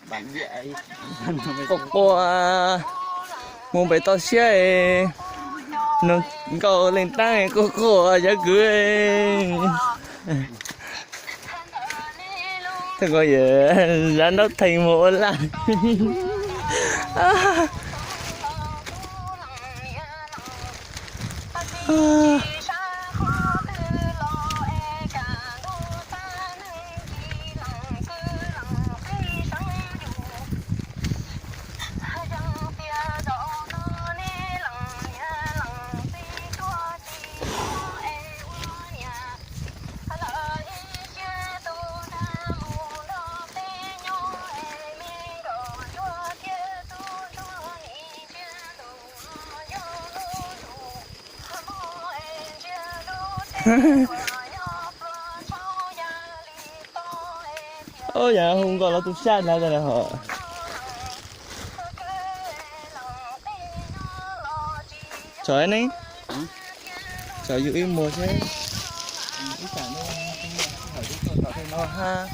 Quaj quaj mus pem toj siab, nws nkaus leej taab quaj quaj cov kwv. Thaj ko yawm zab nraub theej mus ua laj. Ub, yog hu nkaus los tus sab ntawd tas hos. Tso ne, tso yus ib muag seb. Ib tam no hab.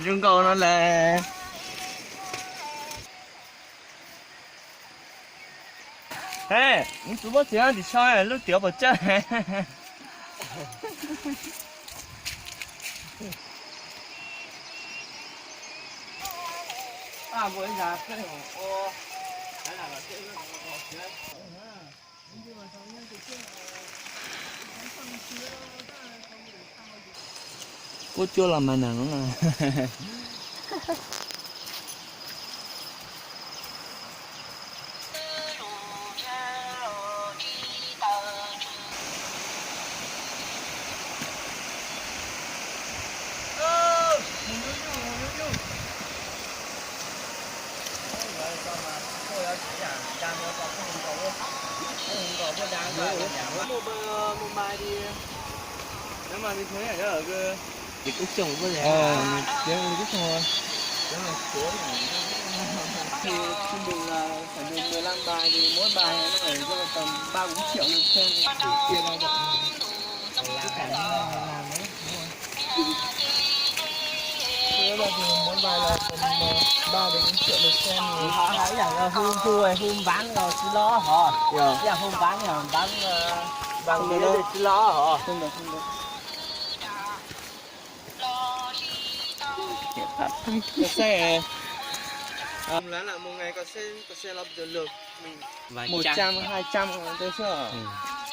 Zoo nkaus no las. He, tus muab txiav tim sau lub tiav pom tsawg. Kuj cuab los mas nag no na. Ib yam hu hu npav los tsis los hos, ib yam hu npav yog npav, npav tsis los hos. Một trăm, hai trăm tau xwb.